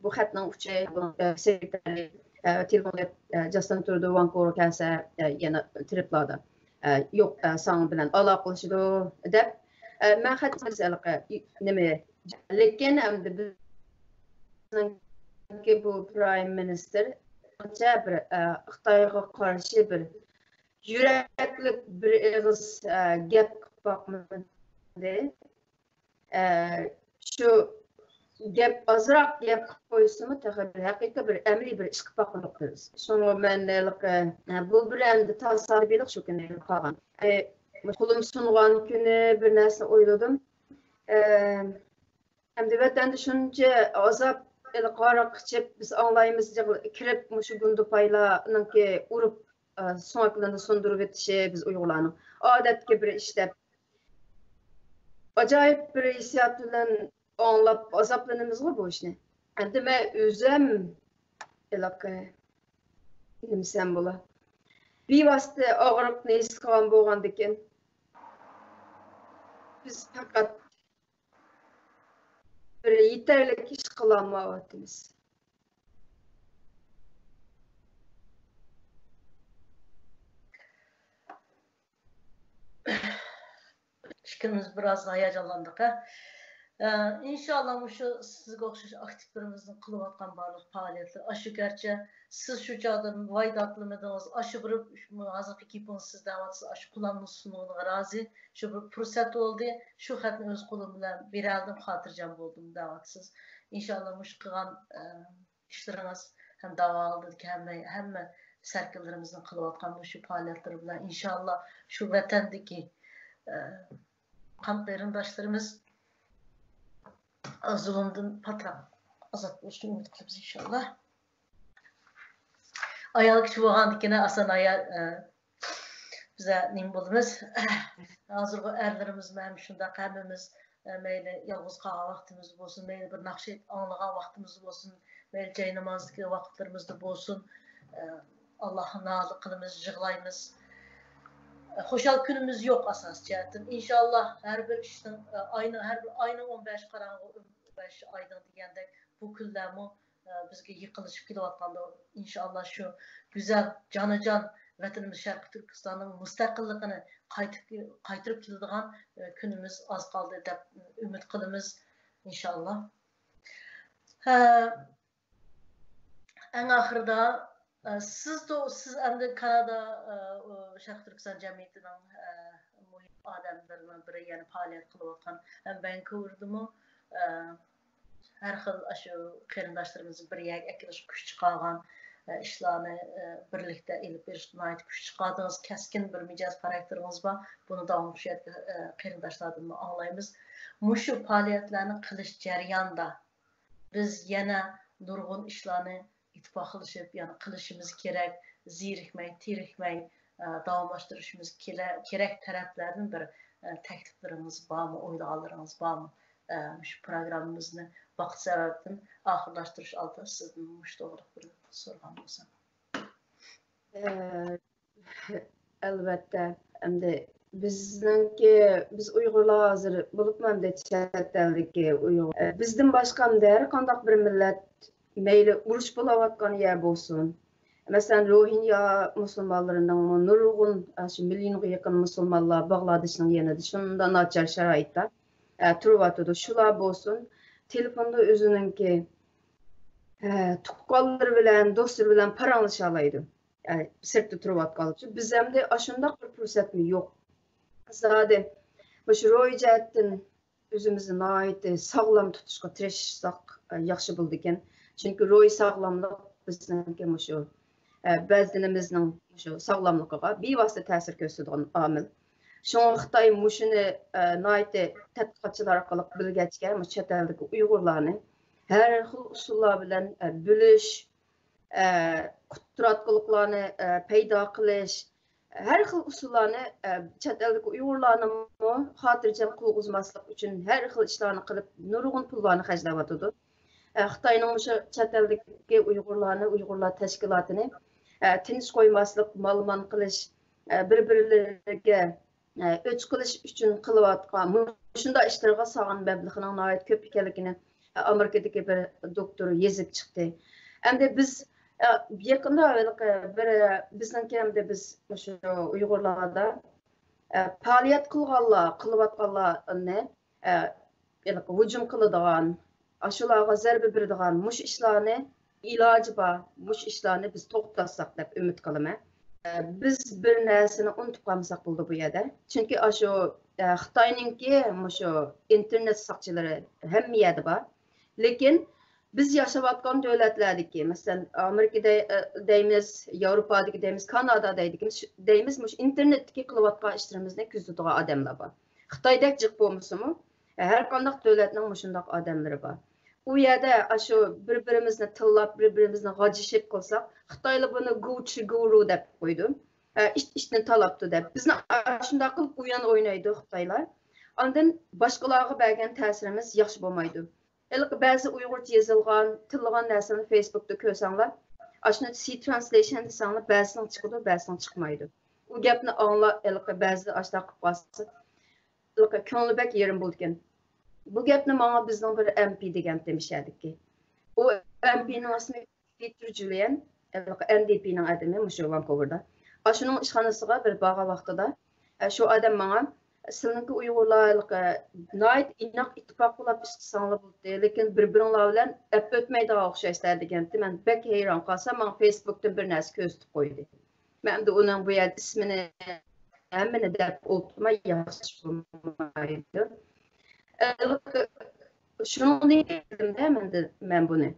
بۇ خەتنىڭ ئۇچى، ئە، سېكرېتارى، ئە، تېلېفون قىلىپ، ئە، جاستىن ترۇدو ۋانكوۋېرغا كەلسە، ئە، يەنە ترىپلادا، ئە، يوق، ئە، ساڭا بىلەن ئالاقىلىشىدۇ، دەپ، ئە، مەن خەت يېزىپ، ھېلىقى، نېمە، لېكىن ئەمدى بىزنىڭكى بۇ پرايم مىنىستىر ئانچە بىر، ئە، خىتايغا قارشى بىر يۈرەكلىك بىر ئېغىز، ئە، گەپ قىلىپ باقمىدى. ئە، شۇ گەپ، ئازراق گەپ قىلىپ قويسىمۇ، تېخى بىر ھەقىقىي بىر ئەمەلىي بىر ئىش قىلىپ باقمىدۇق بىز. شۇڭا مەن ھېلىقى، ئە، بۇ بىر ئەمدى تاسادىپىيلىق شۇ كۈنى قالغان. ئە، قولۇم سۇنغان كۈنى بىر نەرسە ئويلىدىم. ئە، ئەمدى ۋەتەندە شۇنچە ئازاب، ھېلىقى ھاراق ئىچىپ، بىز ئاڭلايمىز، كىرىپ مۇشۇ گۇندىپايلارنىڭكى ئۇرۇپ، ئە، سۆڭەكلىرىنى سۇندۇرۇۋېتىشى بىز ئۇيغۇرلارنىڭ ئادەتتىكى بىر ئىش دەپ. ئاجايىپ بىر ھېسسىيات بىلەن ئاڭلاپ ئازابلىنىمىزغۇ بۇ ئىشنى. ئەمدى مەن ئۆزۈم ھېلىقى نېمىسەم بولا. بىۋاسىتە ئاغرىقنى ھېس قىلغان بولغاندىكىن، بىز پەقەت بىر يېتەرلىك ئىش قىلالمايۋاتىمىز. ئىككىمىز بىراز ھاياجانلاندۇق، ھە. ئە، ئىنشاللا مۇشۇ سىزگە ئوخشاش ئاكتىپلىرىمىزنىڭ قىلىۋاتقان بارلىق پائالىيەتلىرى، ئاشۇ گەرچە سىز شۇ چاغدا ۋاي داتلىمىدىڭىز، ئاشۇ بىر، ھازىرقى گېپىڭىز سىز دەۋاتىسىز، ئاشۇ قولامنىڭ سۇنۇۋىدىغىنىغا رازى، شۇ بىر پۇرسەت بولدى، شۇ خەتنى ئۆز قولۇم بىلەن بېرەلىدىم، خاتىرجەم بولدۇم دەۋاتىسىز. ئىنشاللا مۇشۇ قىلغان، ئە، ئىشلىرىڭىز ھەم داۋا ئالدىدىكى ھەممە، ھەممە سەركىلىرىمىزنىڭ قىلىۋاتقان مۇشۇ پائالىيەتلىرى بىلەن ئىنشاللا شۇ ۋەتەندىكى، ئە، قان قېرىنداشلىرىمىز زۇلۇمدىن پاتراق ئازاد بولۇشىنى ئۈمىد قىلىمىز ئىنشاللا. ئايال كىشى بولغاندىكىن ئاسان ئايال، ئە، بىزە نېمە بولىمىز؟ ھازىرغۇ ئەرلىرىمىزمۇ ھەم شۇنداق، ھەممىمىز، ئە، مەيلى يالغۇز قالغان ۋاقتىمىزدا بولسۇن، مەيلى بىر ناخشا ئاڭلىغان ۋاقتىمىزدا بولسۇن، مەيلى جاينامازدىكى ۋاقىتلىرىمىزدا بولسۇن، ئە، ئاللاھقا نالە قىلىمىز، يىغلايمىز. ئە، خۇشال كۈنىمىز يوق ئاساسىي جەھەتتىن. ئىنشاللا ھەر بىر ئىشنىڭ، ئە، ئاينىڭ، ھەر بىر ئاينىڭ ئون بەش قاراڭغۇ، ئون بەش ئايدىڭ دېگەندەك بۇ كۈنلەرمۇ ئە، بىزگە يېقىنلىشىپ كېلىۋاتقاندۇ. ئىنشائاللا شۇ گۈزەل، جانىجان ۋەتىنىمىز شەرقىي تۈركىستاننىڭ مۇستەقىللىقىنى قايتىپ، قايتۇرۇپ كېلىدىغان، ئە، كۈنىمىز ئاز قالدى دەپ ئۈمىد قىلىمىز، ئىنشائاللا. ھە، ئەڭ ئاخىرىدا، ئە، سىز تو-، سىز ئەمدى كانادا، ئە، ئۇ، شەرقىي تۈركىستان جەمئىيىتىنىڭ، ئە، مۇھىم ئادەملىرىنىڭ بىرى، يەنە پائالىيەت قىلىۋاتقان ھەم ۋانكوۋېردىمۇ، ئە، ھەر خىل ئاشۇ قېرىنداشلىرىمىزنى بىر يەرگە ئەكېلىشكە كۈچ چىقارغان، ئە، ئىشلارنى، ئە، بىرلىكتە ئېلىپ بېرىشقا ناھايىتى كۈچ چىقاردىڭىز. كەسكىن بىر مىجەز خاراكتېرىڭىز بار. بۇنى داۋاملىق شۇ يەردە، ئە، قېرىنداشلاردىنمۇ ئاڭلايمىز. مۇشۇ پائالىيەتلەرنى قىلىش جەريانىدا بىز يەنە نۇرغۇن ئىشلارنى ئىتتىپاقلىشىپ، يەنە قىلىشىمىز كېرەك، زېرىكمەي، تېرىكمەي، ئە، داۋاملاشتۇرۇشىمىز كېلە-، كېرەك تەرەپلەردىن بىر، ئە، تەكلىپلىرىڭىز بارمۇ، ئويلىغانلىرىڭىز بارمۇ؟ ئە، مۇشۇ پروگراممىمىزنى ۋاقىت سەۋەبىدىن ئاخىرلاشتۇرۇش ئالدىدا سىزدىن مۇشۇ توغرىلىق بىر سورىغان بولسام. ئە، ئەلۋەتتە، ئەمدى بىزنىڭكى، بىز ئۇيغۇرلار ھازىر، بولۇپمۇ ئەمدى چەت ئەلدىكى ئۇيغۇر، ئە، بىزدىن باشقا ئەمدى ھەر قانداق بىر مىللەت، مەيلى ئۇرۇش بولاۋاتقان يەر بولسۇن، مەسىلەن، روھىنيا مۇسۇلمانلىرىنىڭ نۇرغۇن، ئە، شۇ مىليونغا يېقىن مۇسۇلمانلار باغلادېشنىڭ يېنىدا شۇنداق ناچار شارائىتتا، ئە، تۇرۇۋاتىدۇ. شۇلار بولسۇن، تېلېفوندا ئۆزىنىڭكى، ئە، تۇغقانلىرى بىلەن، دوستلىرى بىلەن پاراڭلىشالايدۇ. ئە، سىرتتا تۇرۇۋاتقانلىقى ئۈچۈن. بىز ئەمدى ئاشۇنداق بىر پۇرسەتمۇ يوق. زادى مۇشۇ روھىي جەھەتتىن ئۆزىمىزنى ناھايىتى ساغلام تۇتۇشقا تىرىشساق، ئە، ياخشى بولىدىكەن. چۈنكى روھىي ساغلاملىق بىزنىڭكى مۇشۇ، ئە، بەدىنىمىزنىڭ مۇشۇ ساغلاملىقىغا بىۋاسىتە تەسىر كۆرسىتىدىغان ئامىل. شۇڭا خىتاي مۇشۇنى، ئە، ناھايىتى تەتقىقاتچىلار ئارقىلىق بىلگەچكە، مۇشۇ چەت ئەلدىكى ئۇيغۇرلارنى ھەر خىل ئۇسۇللار بىلەن، ئە، بۆلۈش، ئە، قۇتراتقۇلۇقلارنى، ئە، پەيدا قىلىش، ھەر خىل ئۇسۇللارنى، ئە، چەت ئەلدىكى ئۇيغۇرلارنىمۇ خاتىرجەم قىلغۇزماسلىق ئۈچۈن ھەر خىل ئىشلارنى قىلىپ، نۇرغۇن پۇللارنى خەجلەۋاتىدۇ. ئە، خىتاينىڭ مۇشۇ چەت ئەلدىكى ئۇيغۇرلارنى، ئۇيغۇرلار تەشكىلاتىنى، ئە، تىنچ قويماسلىق، مالىمان قىلىش، ئە، بىر-بىرلىرىگە ئە، ئۆچ قىلىش ئۈچۈن قىلىۋاتقان مۇشۇنداق ئىشلىرىغا سالغان مەبلىغىنىڭ ناھايىتى كۆپ ئىكەنلىكىنى، ئە، ئامېرىكىدىكى بىر دوكتور يېزىپ چىقتى. ئەمدى بىز، ئە، يېقىندا ھېلىقى بىر، ئە، بىزنىڭكى ئەمدى بىز مۇشۇ ئۇيغۇرلاردا، ئە، پائالىيەت قىلغانلار، قىلىۋاتقانلارنى، ئە، ھېلىقى ھۇجۇم قىلىدىغان، ئاشۇلارغا زەربە بېرىدىغان مۇشۇ ئىشلارنى ئىلاجى بار، مۇشۇ ئىشلارنى بىز توختاتساق دەپ ئۈمىد قىلىمەن. ئە، بىز بىر نەرسىنى ئۇنتۇپ قالمىساق بولىدۇ بۇ يەردە. چۈنكى ئاشۇ، ئە، خىتاينىڭكى مۇشۇ ئىنتېرنېت ساقچىلىرى ھەممە يەردە بار. لېكىن بىز ياشاۋاتقان دۆلەتلەردىكى، مەسىلەن، ئامېرىكا دەي-، ئە، دەيمىز، ياۋروپادىكى دەيمىز، كانادا دەيدىكىمىز، شۇ، دەيمىز، مۇشۇ ئىنتېرنېتتىكى قىلىۋاتقان ئىشلىرىمىزنى كۆزىتىدىغان ئادەملەر بار. خىتايدەك جىق بولمىسىمۇ، ھەر قانداق دۆلەتنىڭ مۇشۇنداق ئادەملىرى بار. ئۇ يەردە ئاشۇ بىر-بىرىمىزنى تىللاپ، بىر-بىرىمىزنى غاجىشىپ قىلساق، خىتايلار بۇنى گۇچى گۇرۇ دەپ قويىدۇ. ئە، ئىت ئىتنى تالاپتۇ دەپ. بىزنى ئاشۇنداق قىلىپ ئويۇن ئوينايدۇ خىتايلار. ئاندىن باشقىلارغا بەرگەن تەسىرىمىز ياخشى بولمايدۇ. ھېلىقى بەزى ئۇيغۇرچە يېزىلغان، تىللىغان نەرسىلەرنى فېيسبۇكتا كۆرسەڭلار، ئاشۇنى سى ترانسلېيشن دېسەڭلار، بەزىسىنىڭ چىقىدۇ، بەزىسىنىڭ چىقمايدۇ. ئۇ گەپنى ئاڭلا، ھېلىقى بەزىلەر ئاشۇنداق قىلىپ قالسا، ھېلىقى كۆڭلى بەك يېرىم بولىدىكەن. بۇ گەپنى ماڭا بىزنىڭ بىر ئەم پى دېگەنتى مىشەدىكى. ئۇ ئەم پىنىڭ ئىسمى پېتېر جۇليەن، ھېلىقى ئەن دى پىنىڭ ئادىمى، مۇشۇ ۋانكوۋېردا. ئاشۇنىڭ ئىشخانىسىغا بىر بارغان ۋاقتىدا، ئە، شۇ ئادەم ماڭا، سىلىنىڭكى ئۇيغۇرلار ھېلىقى ناھايىتى ئىناق ئىتتىپاق بولاپ ئىشلىساڭلار بولدى، لېكىن بىر-بىرىڭلار بىلەن ئەپ ئۆتمەيدىغان ئوخشايسىلەر دېگەنتى. مەن بەك ھەيران قالسام، ماڭا فېيسبۇكتىن بىر نەرسە كۆرسىتىپ قويدى. مەن ئەمدى ئۇنىڭ بۇ يەردە ئىسمىنى ھەممىنى دەپ ئولتۇرماي ياخشى بولمايدۇ. ئە، شۇنىڭدىن كېيىن بىلدىم-دە مەن، مەن بۇنى.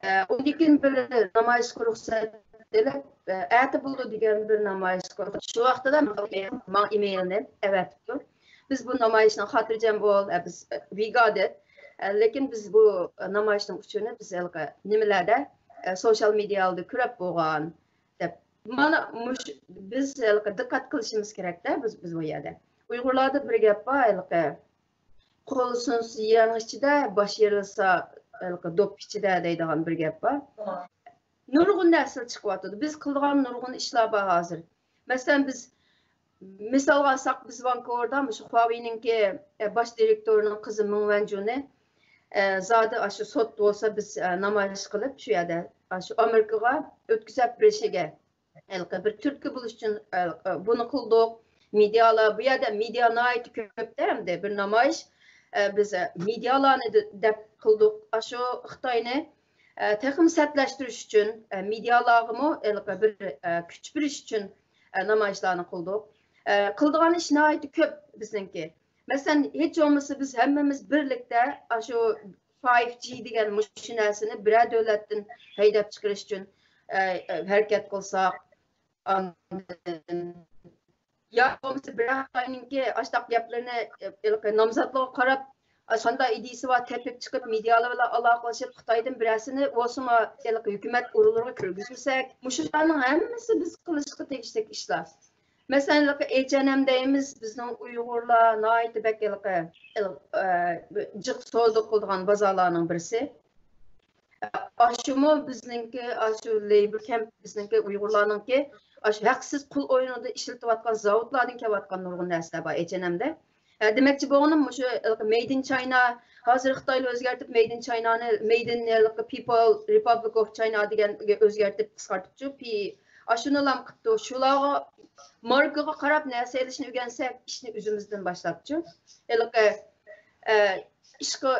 ئە، ئۇندىن كېيىن بىر نامايىشقا رۇخسەت ئېلىپ، ئە، ئەتە بولىدۇ دېگەن بىر نامايىشقا. شۇ ۋاقتىدا ماڭا ئىمېيلنى ئەۋەتىپتۇ. بىز بۇ نامايىشنىڭ خاتىرجەم بول، ئە، بىز، ئە، we got it. ئە، لېكىن بىز بۇ نامايىشنىڭ ئۇچۇرىنى بىز ھېلىقى نېمىلەردە، ئە، سوشال مېدىيا ئالدىدا كۆرۈپ بولغان، دەپ. مانا مۇش-، بىز ھېلىقى دىققەت قىلىشىمىز كېرەكتە، بىز، بىز بۇ يەردە. ئۇيغۇرلاردا بىر گەپ بار، ھېلىقى، «قول سۇنسا يەڭ ئىچىدە، باش يېرىلسا، ھېلىقى، دوپپا ئىچىدە» دەيدىغان بىر گەپ بار. نۇرغۇن نەرسىلەر چىقىۋاتىدۇ. بىز قىلىدىغان نۇرغۇن ئىشلار بار ھازىر. مەسىلەن، بىز، مىسالغا ئالساق، بىز ۋانكوۋېردا مۇشۇ خۇاۋېينىڭكى، ئە، باش دىرېكتورىنىڭ قىزى مېڭ ۋەنجۇنى، ئە، زادى ئاشۇ سوت بولسا، بىز، ئە، نامايىش قىلىپ، شۇ يەردە، ئاشۇ ئامېرىكىغا ئۆتكۈزۈپ بېرىشىگە، ھېلىقى بىر تۈرتكە بولۇش ئۈچۈن، ئە، بۇنى قىلدۇق. مېدىيالار، بۇ يەردە مېدىيا ناھايىتى كۆپتە ئەمدى. بىر نامايىش، ئە، بىز، ئە، مېدىيالارنى دە-، دەپ قىلدۇق. ئاشۇ خىتاينى، ئە، تېخىمۇ سەتلەشتۈرۈش ئۈچۈن، ئە، مېدىيالارغىمۇ ھېلىقى بىر، ئە، كۈچ بېرىش ئۈچۈن، ئە، نامايىشلارنى قىلدۇق. ئە، قىلىدىغان ئىش ناھايىتى كۆپ بىزنىڭكى. مەسىلەن، ھېچ بولمىسا بىز ھەممىمىز بىرلىكتە ئاشۇ فايىف جى دېگەن مۇشۇ نەرسىنى بىرەر دۆلەتتىن ھەيدەپ چىقىرىش ئۈچۈن، ئە، ئە، ھەرىكەت قىلساق، ئاندىن يا بولمىسا بىرەر خىتاينىڭكى ئاشتاق گەپلىرىنى، ئە، ھېلىقى نامزاتلىرىغا قاراپ، ئە، قانداق ئىدىيىسى بار تېپىپ چىقىپ، مېدىيالار بىلەن ئالاقىلىشىپ، خىتايدىن بىرەرسىنى بولسىمۇ ھېلىقى ھۆكۈمەت ئورۇنلىرىغا كىرگۈزمىسەك، مۇشۇلارنىڭ ھەممىسى بىز قىلىشقا تېگىشلىك ئىشلار. مەسىلەن، ھېلىقى ئېچ ئەن ئەم دەيمىز، بىزنىڭ ئۇيغۇرلار ناھايىتى بەك ھېلىقى، ھېلىقى، ئە، جىق سودا قىلىدىغان بازارلارنىڭ بىرسى. ئاشۇمۇ بىزنىڭكى، ئاشۇ لەيبور كەمپ، بىزنىڭكى ئۇيغۇرلارنىڭكى، ئاشۇ ھەقسىز قۇل ئويۇنىدا ئىشلىتىۋاتقان زاۋۇتلاردىن كېلىۋاتقان نۇرغۇن نەرسىلەر بار ئېچ ئەن ئەمدە. دېمەكچى بولغىنىم مۇشۇ ھېلىقى مەيدىن چاينا، ھازىر خىتايلار ئۆزگەرتىپ مەيدىن چاينانى مەيدىن ھېلىقى پىپل رىپابلىك ئوف چاينا دېگەنگە ئۆزگەرتىپ قىسقارتىپچۇ. پى ئاشۇنىلام قىپتۇ. شۇلارغا ماركىغا قاراپ نەرسە ئېلىشنى ئۆگەنسەك، ئىشنى ئۆزىمىزدىن باشلاپچۇ. ھېلىقى ئىشقا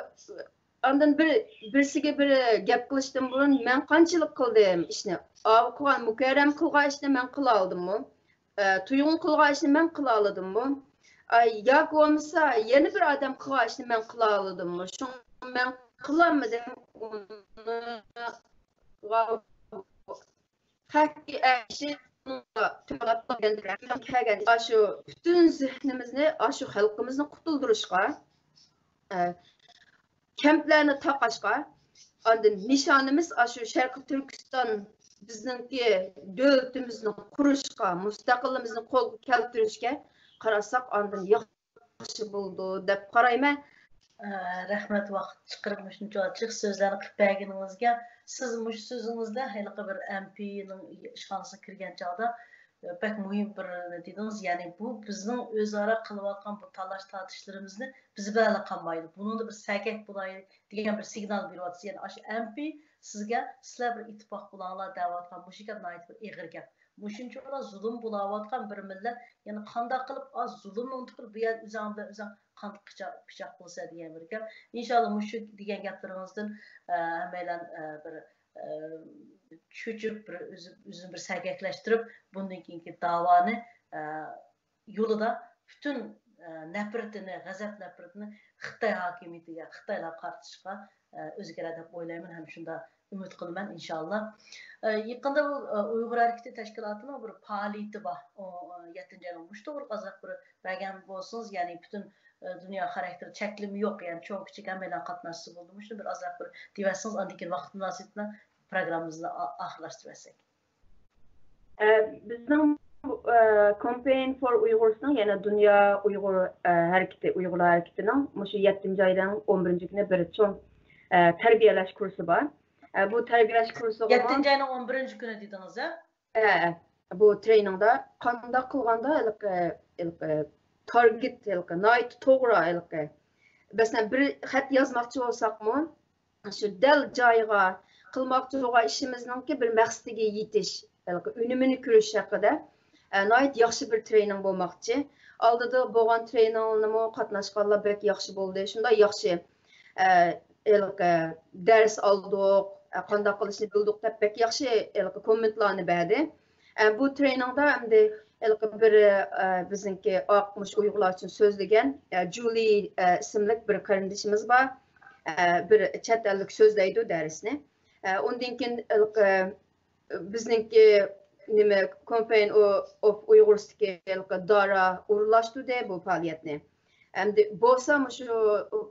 ئاندىن بىر بىرسىگە بىر گەپ قىلىشتىن بۇرۇن مەن قانچىلىك قىلدىم ئىشنى؟ ئاۋۇ قىلغان مۇكەررەم قىلغان ئىشنى مەن قىلالىدىممۇ؟ ئە، تۇيغۇن قىلغان ئىشنى مەن قىلالىدىممۇ؟ ئە، ياكى بولمىسا يەنە بىر ئادەم قىلغان ئىشنى مەن قىلالىدىممۇ؟ شۇڭا مەن قىلالمىدىم. ئۇنى ئاشۇ پۈتۈن زېھنىمىزنى ئاشۇ خەلقىمىزنى قۇتۇلدۇرۇشقا، ئە، كەمپلەرنى تاقاشقا، ئاندىن نىشانىمىز ئاشۇ شەرقىي تۈركىستان بىزنىڭكى دۆلىتىمىزنى قۇرۇشقا، مۇستەقىللىقىمىزنى قولغا كەلتۈرۈشكە قارىساق، ئاندىن ياخشى بولىدۇ دەپ قارايمەن. ئە، رەھمەت، ۋاقىت چىقىرىپ مۇشۇنچە جىق سۆزلەرنى قىلىپ بەرگىنىڭىزگە. سىز مۇشۇ سۆزىڭىزدە ھېلىقى بىر ئەمپىنىڭ ئىشخانىسىغا كىرگەن چاغدا، ئە، بەك مۇھىم بىر نېمە دېدىڭىز. يەنى بۇ بىزنىڭ ئۆزئارا قىلىۋاتقان بۇ تالاش-تارتىشلىرىمىزنى بىز بىلەنلا قالمايدۇ. بۇنىڭدا بىر سەگەك بولايلى دېگەن بىر سىگنال بېرىۋاتىسىز. يەنى ئاشۇ ئەمپى سىزگە، سىلەر بىر ئىتتىپاق بولاڭلار دەۋاتقان مۇشۇ گەپ ناھايىتى بىر ئېغىر گەپ. مۇشۇنچىلا زۇلۇم بولاۋاتقان بىر مىللەت، يەنى قانداق قىلىپ ئاز زۇلۇمنىڭ تۇپرى بۇ يەردە ئۆزۈڭ بىلەن ئۆزۈڭ قان پىچاق، پىچاق بولسا دېگەن بىر گەپ. ئىنشاللا مۇشۇ دېگەن گەپلىرىڭىزدىن، ئە، ھەممەيلەن، ئە، بىر، ئە، چۆچۈپ، بىر ئۆزى، ئۆزىنى بىر سەگەكلەشتۈرۈپ، بۇندىن كېيىنكى داۋانى، ئە، يولىدا پۈتۈن، ئە، نەپرىتىنى، غەزەپ نەپرىتىنى خىتاي ھاكىمىيىتىگە، خىتايلارغا قارىتىشقا، ئە، ئۆزگىرەر دەپ ئويلايمەن ھەم شۇنداق ئۈمىد قىلىمەن، ئىنشاللا. ئە، يېقىندا بۇ، ئە، ئۇيغۇر ھەرىكىتى تەشكىلاتىنىڭ بىر پائالىيىتى بار. ئۇ، ئە، يەتتىنچى ئاينىڭ مۇشۇ توغرىلىق ئازراق بىر بەرگەن بولسىڭىز، يەنى پۈتۈن، ئە، دۇنيا خاراكتېرى چەكلىمە يوق، يەنى چوڭ كىچىك ھەممەيلەن قاتناشسا بولىدۇ. مۇشۇنى بىر ئازراق بىر دېيىۋەتسىڭىز، ئاندىن كېيىن ۋاقىت مۇناسىۋىتى بىلەن پروگراممىمىزنى ئا-، ئاخىرلاشتۇرۇۋەتسەك. ئە، بىزنىڭ، ئە، Campaign for Uyghursنىڭ، يەنى دۇنيا ئۇيغۇر، ئە، ھەرىكىتى، ئۇيغۇرلار ھەرىكىتىنىڭ مۇشۇ يەتتىنچى ئاينىڭ ئون بىرىنچى كۈنى بىر چوڭ، ئە، تەربىيەلەش كۇرسى بار. ئە، بۇ تەربىيەلەش كۇرسىغىمۇ يەتتىنچى ئاينىڭ ئون بىرىنچى كۈنى دېدىڭىز، ھە؟ ئە، بۇ ترېنىڭدا قانداق قىلغاندا ھېلىقى، ھېلىقى تارگېت، ھېلىقى ناھايىتى توغرا، ھېلىقى، مەسىلەن، بىر خەت يازماقچى بولساقمۇ، شۇ دەل جايىغا قىلماقچى بولغان ئىشىمىزنىڭكى بىر مەقسىتىگە يېتىش، ھېلىقى ئۈنۈمىنى كۆرۈش ھەققىدە، ئە، ناھايىتى ياخشى بىر ترېنىڭ بولماقچى. ئالدىدا بولغان ترېنىڭلارمۇ قاتناشقانلار بەك ياخشى بولدى. شۇنداق ياخشى، ئە، ھېلىقى دەرس ئالدۇق، ئە، قانداق قىلىشنى بىلدۇق دەپ بەك ياخشى ھېلىقى كوممېنتلارنى بەردى. ئە، بۇ ترېنىڭدا ئەمدى ھېلىقى بىر، ئە، بىزنىڭكى ئاق مۇشۇ ئۇيغۇرلار ئۈچۈن سۆزلىگەن، ئە، جۇلى، ئە، ئىسىملىك بىر قېرىندىشىمىز بار. ئە، بىر چەت ئەللىك سۆزلەيدۇ دەرسنى. ئە، ئۇندىن كېيىن ھېلىقى بىزنىڭكى نېمە، Campaign of Uyghurs دىكى ھېلىقى دارا ئورۇنلاشتۇردى بۇ پائالىيەتنى. ئەمدى بولسا مۇشۇ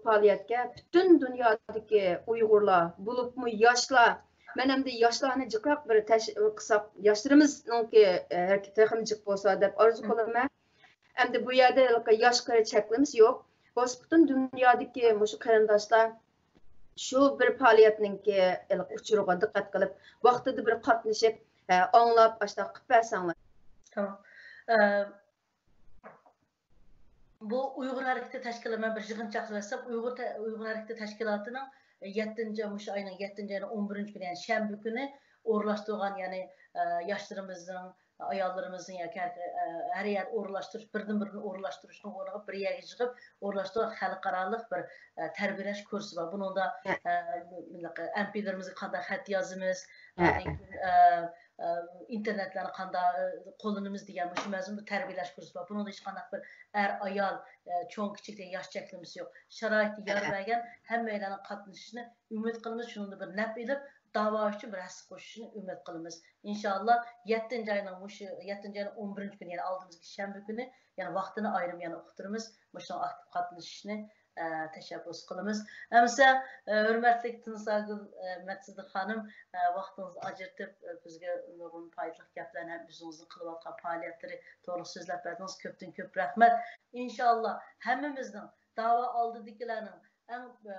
پائالىيەتكە پۈتۈن دۇنيادىكى ئۇيغۇرلار، بولۇپمۇ ياشلار، مەن ئەمدى ياشلارنى جىقراق بىر تەش-، قىلساق، ياشلىرىمىزنىڭكى، ئە، ھەرىكىتى تېخىمۇ جىق بولسا دەپ ئارزۇ قىلىمەن. ئەمدى بۇ يەردە ھېلىقى ياش قېرى چەكلىمىسى يوق. بولسا پۈتۈن دۇنيادىكى مۇشۇ قېرىنداشلار شۇ بىر پائالىيەتنىڭكى ھېلىقى ئۇچۇرىغا دىققەت قىلىپ، ۋاقتىدا بىر قاتنىشىپ، ئە، ئاڭلاپ، ئاشۇنداق قىلىپ بەرسەڭلار. تامام. ئە، بۇ ئۇيغۇر ھەرىكىتى تەشكىلاتى، مەن بىر يىغىنچاق سۆزلەپ، ئۇيغۇر تە-، ئۇيغۇر ھەرىكىتى تەشكىلاتىنىڭ يەتتىنچى، مۇشۇ ئاينىڭ يەتتىنچى ئاينىڭ ئون بىرىنچى كۈنى، يەنى شەنبە كۈنى ئورۇنلاشتۇرغان، يەنى، ئە، ياشلىرىمىزنىڭ، ئاياللىرىمىزنىڭ ياكى ھەر، ھەر يەردە ئورۇنلاشتۇرۇش، بىردىن بىرىنى ئورۇنلاشتۇرۇشنىڭ ئورنىغا بىر يەرگە يىغىپ ئورۇنلاشتۇرغان خەلقئارالىق بىر، ئە، تەربىيەلەش كۇرسى بار. بۇنىڭدا، ھە. ئە، مۇنداق، ئەمپىلىرىمىزگە قانداق خەت يازىمىز، ھە. ئاندىن كېيىن، ئە، ئە، ئىنتېرنېتلارنى قانداق، ئە، قوللىنىمىز دېگەن مۇشۇ مەزمۇندا تەربىيەلەش كۇرسى بار. بۇنىڭدا ھېچقانداق بىر ئەر، ئايال، ئە، چوڭ، كىچىك دېگەن ياش چەكلىمىسى يوق. شارائىتى يار ھە. بەرگەن ھەممەيلەننىڭ قاتنىشىشىنى ئۈمىد قىلىمىز. شۇنىڭدا بىر نەپ ئېلىپ، داۋا ئۈچۈن بىر ھەسسە قوشۇشىنى ئۈمىد قىلىمىز. ئىنشاللا، يەتتىنچى ئاينىڭ مۇشۇ، يەتتىنچى ئاينىڭ ئون بىرىنچى كۈنى، يەنى ئالدىمىزدىكى شەنبە كۈنى، يەنە ۋاقتىنى ئايرىم يەنە ئۇقتۇرىمىز. مۇشۇنىڭ ئاكتىپ قاتنىشىشىنى، ئە، تەشەببۇس قىلىمىز. ئەمىسە، ئە، ھۆرمەتلىك تىنساگۈل، ئە، مەتسىدىخانىم، ئە، ۋاقتىڭىزنى ئاجرىتىپ، ئە، بىزگە نۇرغۇن پايدىلىق گەپلەرنى ھەم ئۆزىڭىزنىڭ قىلىۋاتقان پائالىيەتلىرى توغرىلىق سۆزلەپ بەردىڭىز. كۆپتىن كۆپ رەھمەت. ئىنشاللا، ھەممىمىزنىڭ داۋا ئالدىدىكىلەرنىڭ ئەڭ، ئە،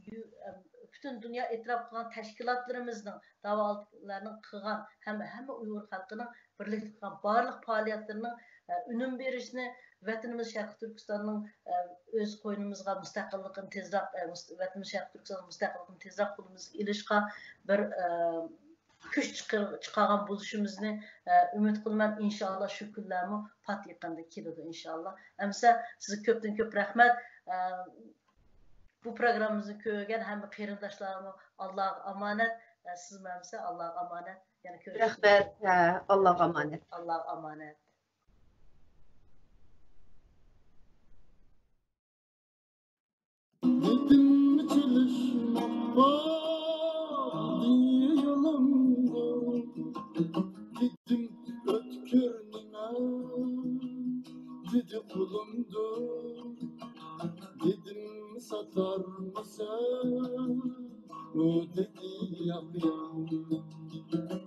يۈ-، ئەم، پۈتۈن دۇنيا ئېتىراپ قىلغان تەشكىلاتلىرىمىزنىڭ، داۋالارنىڭ قىلغان ھەم ھەممە ئۇيغۇر خەلقىنىڭ بىرلىكتە قىلغان بارلىق پائالىيەتلىرىنىڭ، ئە، ئۈنۈم بېرىشىنى، ۋەتىنىمىز شەرقىي تۈركىستاننىڭ، ئە، ئۆز قوينىمىزغا مۇستەقىللىقىنى تېزراق، ئە، مۇست-، ۋەتىنىمىز شەرقىي تۈركىستاننىڭ مۇستەقىللىقىنى تېزراق قولىمىزغا ئېلىشقا بىر، ئە، كۈچ چىقىر-، چىقارغان بولۇشىمىزنى، ئە، ئۈمىد قىلىمەن. ئىنشاللا شۇ كۈنلەرمۇ پات يېقىندا كېلىدۇ، ئىنشاللا. ئەمىسە سىزگە كۆپتىن كۆپ رەھمەت. ئە، بۇ پروگراممىمىزنى كۆرگەن ھەممە قېرىنداشلارمۇ ئاللاغا ئامانەت. ئە، سىزمۇ ھەممىسى ئاللاغا ئامانەت. يەنە كۆرۈشكىچە. رەھمەت. ھە، ئاللاغا ئامانەت. ئاللاغا ئامانەت. دېدىم چېلىشماق بار دېگىنىمدۇ، دېدىم ئۆتكۈر نېمە دېدى قولۇمدۇ، دېدىم ساتارمىسەن ئۇ دېدى ياق ياق.